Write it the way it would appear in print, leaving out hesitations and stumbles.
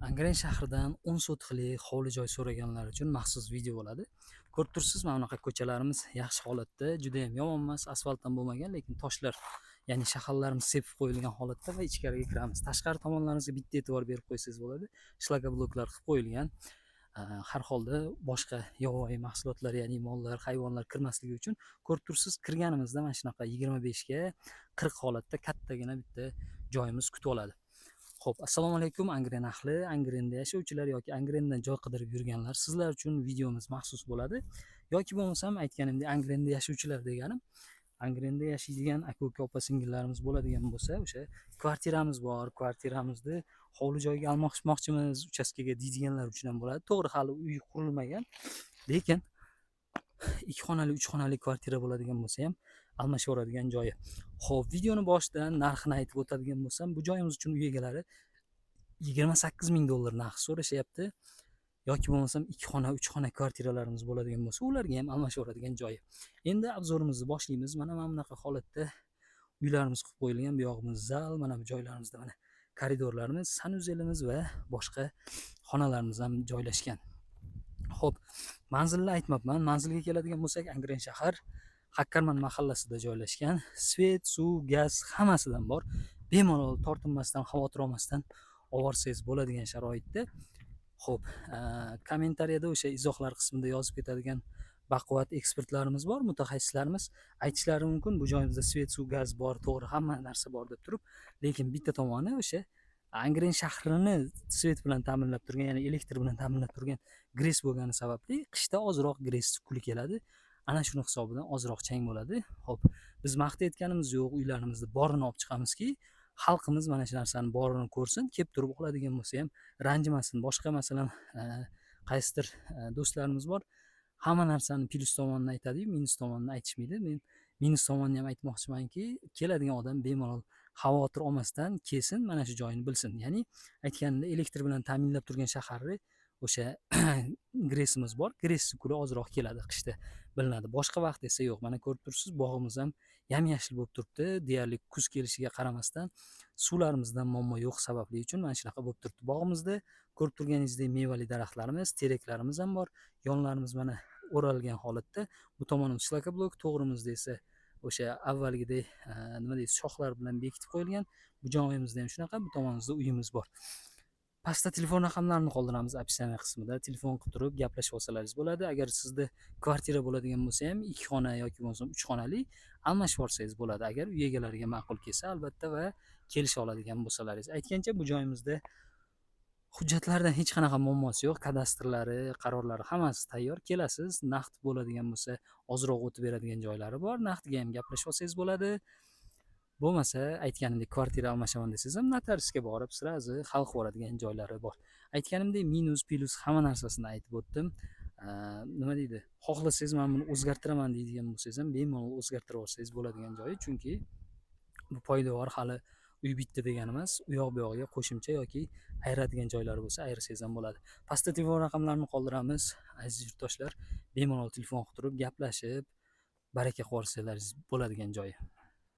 Angren shahridan 10 sotixlik hovli joy so'raganlar uchun maxsus video bo'ladi. Ko'rib turibsiz, mana bunaqa ko'chalarimiz yaxshi holatda, juda ham yomon emas, asfalt ham bo'lmagan, lekin toshlar, ya'ni shaharlarimiz sepib qo'yilgan holatda va ichkariga kiramiz. Tashqari tomonlarimizga bitta e'tibor berib qo'ysangiz bo'ladi. Shlakoblokalar qilib qo'yilgan. Har holda boshqa yovvoyi mahsulotlar, ya'ni mollar, hayvonlar kirmasligi uchun. Ko'rib turibsiz, kirganimizda mana shunaqa 25 ga 40 holatda kattagina bitta joyimiz kutib oladi. Xo'p, assalomu alaykum Angren ahli, Angrenda yashovchilar yoki Angrendan joy qidirib yurganlar, sizlar uchun videomiz maxsus bo'ladi. Yoki bo'lmasam aytganimdek, Angrenda yashovchilar deganim, Angrenda yashaydigan aka-uka, opa-singillarimiz bo'ladigan bo'lsa, o'sha kvartiramiz bor, kvartiramizni hovli joyga almashmoqchimiz, uchastkaga deydiganlar uchun ham bo'ladi. To'g'ri, hali uy qurilmagan, lekin 2 xonali, 3 xonali kvartira bo'ladigan bo'lsa ham almashaveradigan joyi. Xo'p, videoni boshidan narxini aytib o'tadigan bo'lsam, bu joyimiz uchun uy egalari 28 000 dollar narx so'rashyapti. Yoki bo'lmasam 2 xona, 3 xona kvartiralarimiz bo'ladigan bo'lsa, ularga ham almashaveradigan joyi. Endi обзор imizni boshlaymiz. Mana bunaqa holatda uylarimiz qilib qo'yilgan. Bu yog'imiz zal, mana bu joylarimizda mana koridorlarimiz, санузел imiz va boshqa xonalarimiz ham joylashgan. Xo'p, manzilni aytmabman. Manzilga keladigan bo'lsak, Angren shahar Hakkarman mahallasida joylashgan. Свет, suv, gaz hammasidan bor. Bemalol tortinmasdan, xavotir olmasdan olvorsangiz bo'ladigan sharoitda. Xo'p, kommentariyada, o'sha izohlar qismida yozib ketadigan baquvvat ekspertlarimiz bor, mutaxassislarimiz aytishlari mumkin, bu joyimizda свет, suv, gaz bor, to'g'ri, hamma narsa bor deb turib, lekin bitta tomoni o'sha Angren shahrini свет bilan ta'minlab turgan, ya'ni elektr bilan ta'minlab turgan GRES bo'lgani sababli qishda ozroq GRES kuli keladi. Ana shuni hisobidan ozroq chang bo'ladi. Xo'p, biz maqtayotganimiz yo'q, uylarimizni borini olib chiqamizki, xalqimiz mana shu narsani borini ko'rsin, kelib turib oladigan bo'lsa ham ranjimasin. Boshqa, masalan, qaysidir do'stlarimiz bor, hamma narsani plyus tomonini aytadiyu, minus tomonini aytishmaydi. Men minus tomonini ham aytmoqchimanki, keladigan odam bemalol xavotir olmasdan kelsin, mana shu joyini bilsin. Ya'ni aytganimda, elektr bilan ta'minlab turgan shaharni o'sha GRESimiz bor. GRES kuli ozroq keladi qishda, bilinadi. Boshqa vaqt esa yo'q. Mana ko'rib turibsiz, bog'imiz ham yam-yashil bo'lib turibdi. Deyarli kuz kelishiga qaramasdan suvlarimizdan muammo yo'q sababli uchun mana shunaqa bo'lib turibdi. Bog'imizda ko'rib turganingizdek mevali daraxtlarimiz, teraklarimiz ham bor. Yonlarimiz mana o'ralgan holatda. Bu tomonimiz shlakobloka, to'g'rimizda esa o'sha avvalgidek, nima deydi, shoxlar bilan bekitib qo'yilgan. Bu joyimizda ham shunaqa, bu tomonimizda uyimiz bor. Pastda telefon raqamlarini qoldiramiz описание qismida. Telefon qilib turib gaplashib olsalaringiz bo'ladi. Agar sizda kvartira bo'ladigan bo'lsa ham, 2 xona yoki bo'lmasam 3 xonali almashib olsangiz bo'ladi. Agar uy egalariga ma'qul kelsa albatta va kelisha oladigan bo'lsalaringiz. Aytgancha, bu joyimizda hujjatlardan hech qanaqa muammosi yo'q. Kadastrlari, qarorlari hammasi tayyor. Kelasiz, naqd bo'ladigan bo'lsa, ozroq o'tib beradigan joylari bor. Naqdga ham gaplashib olsangiz bo'ladi. Bo'lmasa, aytganimdek, kvartira almashaman desangiz ham notariusga borib сразу hal qilib yuboradigan joylari bor. Aytganimdek, minus, plyus hamma narsasini aytib o'tdim. Nima deydi? Xohlasangiz, men buni o'zgartiraman deydigan bo'lsangiz ham bemalol o'zgartirib olsangiz bo'ladigan joyi. Chunki bu poydevor hali uy bitdi degani emas, u yoq bu yog'iga qo'shimcha yoki ayiradigan joylari bo'lsa, ayirsangiz ham bo'ladi. Pastda telefon raqamlarini qoldiramiz. Aziz yurtdoshlar, bemalol telefon qilib turib gaplashib, baraka qilib yuborsalaringiz bo'ladigan joyi.